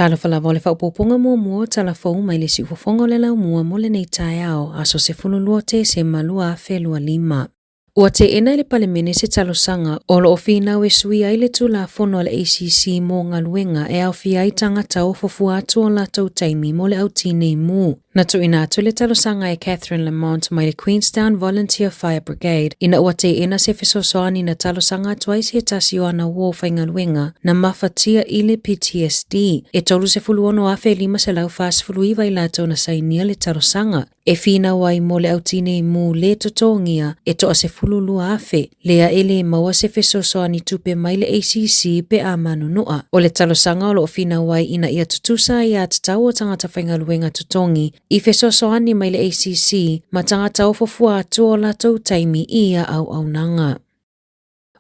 Talofa lava o le faaopoopoga muamua o tala fou mai le siufofoga o le laumua mo lenei taeao, aso 12 Tesema 2025. Ua teena e le Palemene se talosaga o lo o finau e sui ai le Tulafono a le ACC mo Galuega e aofia ai tagata o fuafua atu o latou taimi mo le au tinei mu. Na tuuina atu le talosaga e Catherine Lamont mai le Queenstown Volunteer Fire Brigade ina ua teena se fesoasoani na talosaga atu ai se tasi o ana uo faigaluega na mafatia i le PTSD. E 36,549 i latou na sainia le talosaga. E finau ai mo le au tinei mu lē totogia e toa 12,000, lea e lē maua se fesoasoani tupe mai le ACC pe a manunua. O le talosaga o lo o finau ai ina ia tutusa aiatatau o tagata faigaluega totogi i fesoasoani mai le ACC ma tagata o fuafua atu o latou taimi i ia auaunaga.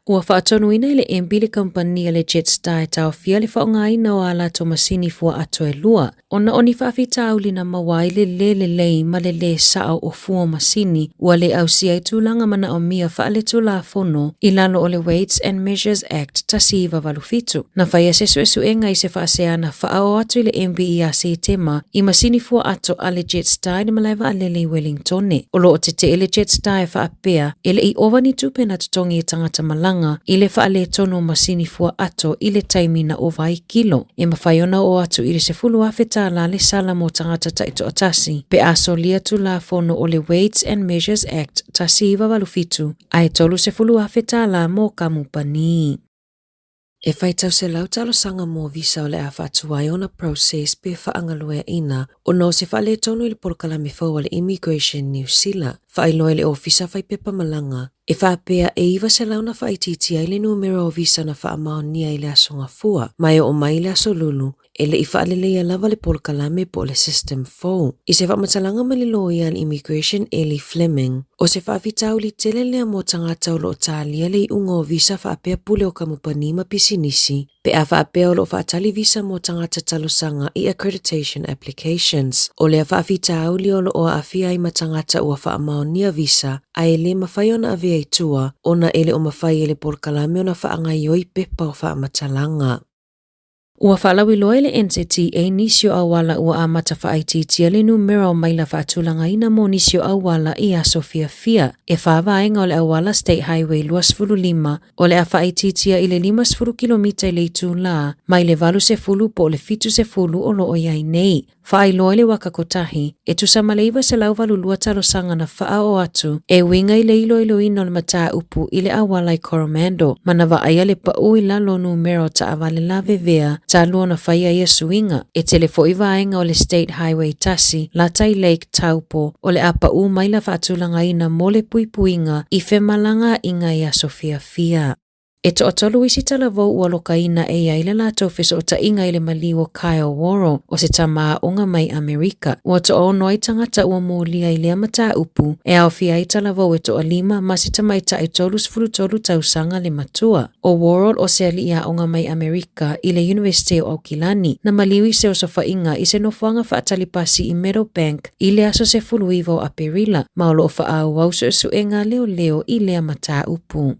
Ua faatonuina e le MB le kamupani a le Jetstar e taofia le faaaogaina o a latou masini fua ato e lua, ona o ni faafitauli na maua ai le lē lelei ma le lē sao o fua masini ua le ausia ai tulaga manaomia faaletulafono i lalo o le Weights and Measures Act 1987. Na faia se suesuega i se faaseana faaoo atu i le MB ia Setema i masini fua ato a le Jetstar i le malae vaalele i Wellingtone. O lo o tetee le Jetstar e faapea e le i ova ni tupe na totogi e tagata malaga i le faaletonu o masini fua ato i le taimi na ova ai kilo. E mafai ona oo atu i le $10,000 le sala mo tagata taitoatasi pe a solia Tulafono o le Weights and Measures Act 1987 ae $30,000 mo kamupani. E faitau selau talosaga mo visa o le a faatuai ona process pe faagalueaina ona o se faaletonu i le polokalame fou a le Immigration Niu Sila. Faailoa e le Ofisa Fai Pepa Malaga, e faapea e 900 na faaitiitia ai le numera o visa na faamaonia i le Aso Gafua, ma e oo mai i le Aso Lulu, e le i faaleleia lava le polokalame po o le system fou. I se faamatalaga mai le loia a le Immigration Ellie Fleming, o se faafitauli tele lea mo tagata o lo o talia le iuga o visa faapea pule o kamupani ma pisinisi pe a faapea o lo o faatali visa mo tagata talosaga i accreditation applications. O lea faafitauli o lo o aafia ai ma tagata ua faamaonia visa ae le mafai ona avea i tua ona e le o mafai e le polokalame ona faagaioi pepa o faamatalaga. Ua faalauiloa e le NZTA nisi o auala ua amata faaitiitia le numera o maila faatulagaina mo nisi o auala i aso fiafia. E fa vaega o le auala State Highway 25 o le a faaitiitia i le 50 kilomita i le itulā mai le 80 po o le 70 o lo o i ai nei. Faailoa i le waka kotahi, e tusa ma le 982 talosaga na faaoo atu e uiga i le iloiloina o le mataupu i le auala i Coromandel, ma na vaaia le pau i lalo o numera o taavale lavevea talu ona faia ia suiga. E tele foi vaega o le State Highway 1, Latai Lake, Taupo, o le a pau mai la faatulagaina mo le puipuiga i femalagaaiga i aso fiafia. E toatolu isi talavou ua lokaina e i ai le latou fesootaiga i le maliu o Kyle Worrell, o se tama aoga mai Amerika. Ua toaono ai tagata ua molia i lea mataupu, e aofia ai talavou e toalima ma se tamaitai 33 tausaga le matua. O Worrell o se alii aoga mai Amerika i le Iunivesite o Aukilani, na maliu i se osofaiga i se nofoaga faatalipasi i Meadowbank i le aso 19 o Aperila, ma o lo o faaauau suesuega a leoleo i lea mataupu.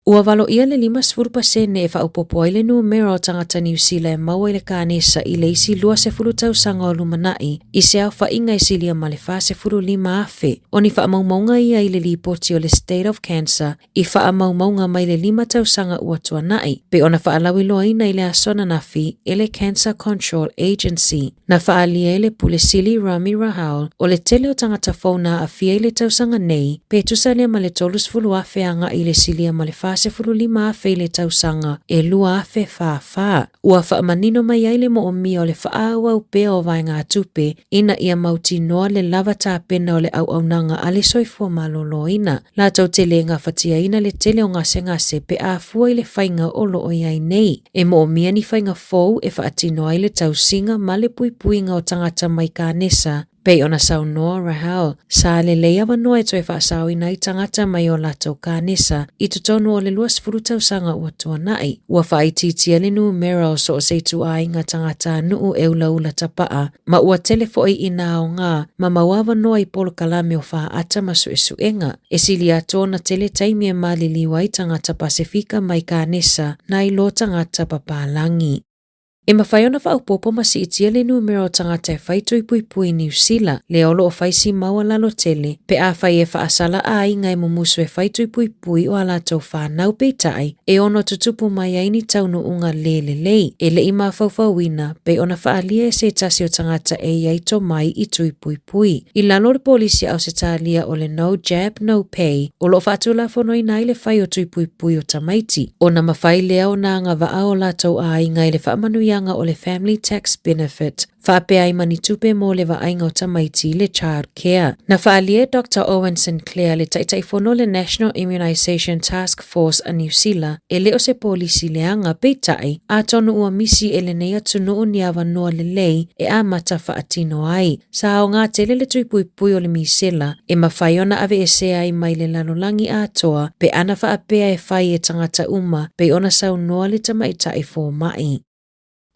Ua valoia le 50 pasene e faaopoopo ai le numera o tagata Niu Sila e maua i le kanesa i le isi 20 tausaga o lumanai i se aofaiga e silia ma le 45,000. O ni faamaumauga ia i le lipoti o le State of Cancer i faamaumauga mai le lima tausaga ua tuanai, pei ona faalauiloaina i le aso ananafi e le Cancer Control Agency. Na faaalia e le Pule Sili Rami Rahal o le tele o tagata fou na aafia i le tausaga nei, pe tusa lea ma le 30,000 agai i le silia ma le 45,000 i le tausaga e 2044. Ua faamanino mai ai le moomia o le faaauau pea o vaegatupe ina ia mautinoa le lava tapena o le auaunaga a le soifua maloloina, latou te le gafatiaina le tele o gasegase pe a fua i le faiga o lo o i ai nei. E moomia ni faiga fou e faatino ai le tausiga ma le puipuiga o tagata mai kanesa, pei ona saunoa Rahal, sa lelei avanoa e toe faasaoina ai tagata mai o latou kanesa i totonu o le 20 tausaga ua tuanai. Ua faaitiitia le numera o so o se ituaiga tagatanuu e ulaula tapaa ma ua tele foi ina aoga ma mau avanoa i polokalame o faata ma suesuega. E sili atu ona tele taimi e maliliu ai tagata Pasefika mai kanesa nai lo tagata papalagi. E mafai ona faaopoopo ma siitia le numera o tagata e fai tui puipui i Niu Sila, lea o lo o fai si maualalo tele pe afai e faasala aiga e mumusu e fai tui puipui o a latou fanau peitai e ono tutupu mai ai ni taunuuga le lelei e le i mafaufauina pei ona faaalia e se tasi o tagata e i ai tomai i tui puipui. I lalo o le polisi a Ausetalia o le No Jab No Pay, o lo o faatulafonoina ai le fai o tui puipui o tamaiti, ona mafai lea ona agavaa o latou aiga i le faamanuiaga o le Family Tax Benefit, faapea ai ma ni tupe mo le vaaiga o tamaiti i le Child Care. Na faaalia e Doctor Owen Sinclair, le Taitaifono o le National Immunisation Task Force a Niu Sila, e le o se polisi leaga, peitai, atonu ua misi e lenei atunuu ni avanoa lelei e amata faatino ai. Sa aoga tele le tui puipui o le misela e mafai ona aveesea ai mai le lalolagi atoa pe ana faapea e fai e tagata uma pei ona saunoa le tamaitai fomai.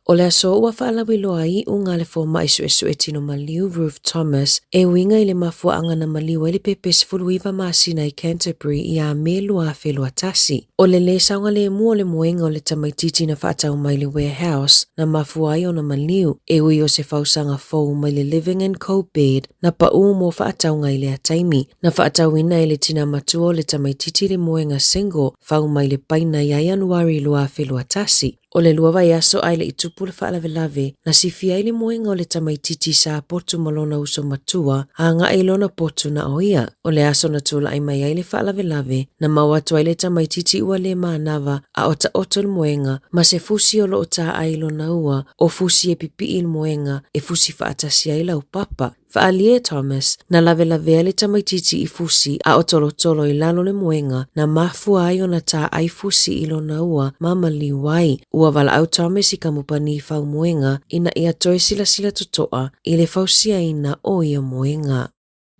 O le aso ua faalauiloa ai iuga a le fomai suesue tino maliu Ruth Thomas e uiga i le mafuaaga na maliu ai le pepe 19 masina i Canterbury ia Me 2021. O le lē saogalemu o le moega o le tamaitiiti na faatau mai le warehouse na mafua ai ona maliu, e ui o se fausaga fou mai le Living and Co Bed na paʻū mo faatauga i lea taimi. Na faatauina e le tina matua o le tamaitiiti le moega single fau mai le paina ia Ianuari 2021. O le lua vaiaso ae le i tupu le faalavelave, na sifia ai le moega o le tamaitiiti sa potu ma lona uso matua agai i lona potu na o ia. O le aso na tulai mai ai le faalavelave, na mau atu ai le tamaitiiti ua le manava a o taoto le moega ma se fusi o lo o tāai i lona ua, o fusi e pipii i le moega e fusi faatasi ai laupapa. Faaalia e Thomas, na lavelavea le tamaitiiti i fusi a o tolotolo i lalo le moega, na mafua ai ona tāai fusi i lona ua ma maliu ai. Ua valaau Thomas i kamupani fau moega ina ia toe silasila totoa i le fausiaina o ia moega.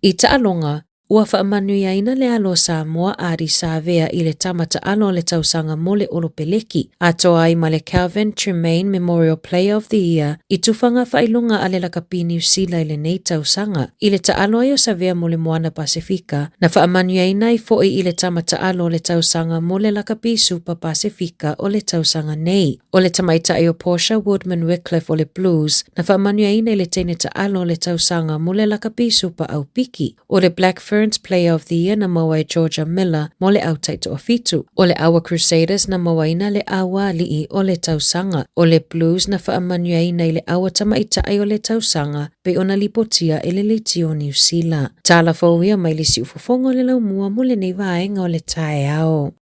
I taaloga, ua faamanuiaina le alo o Samoa Ardie Savea i le tama taalo o le tausaga mo le Olopeleki, atoa ai ma le Kelvin Tremain Memorial Player of the Year i tufaga faailoga a le lakapi Niu Sila i lenei tausaga. I le taalo ai o Savea mo le Moana Pasefika, na faamanuiaina ai foi i le tama taalo o le tausaga mo le lakapi Supa Pasefika o le tausaga nei. O le tamaitai o Portia Woodman-Wickliffe o le Blues, na faamanuiaina i le teine taalo o le tausaga mo le lakapi Supa Aupiki. O le Black Ferns Player of the Year na maua e Georgia Miller mo le au taitoafitu. O le Aua Crusaders na mauaina le aualii o le tausaga. O le Blues na faamanuiaina i le aua tamaitai o le tausaga pei ona lipotia e le Leitio Niu Sila. Tala fou ia mai le siufofoga o le laumua mo lenei vaega o le taeao.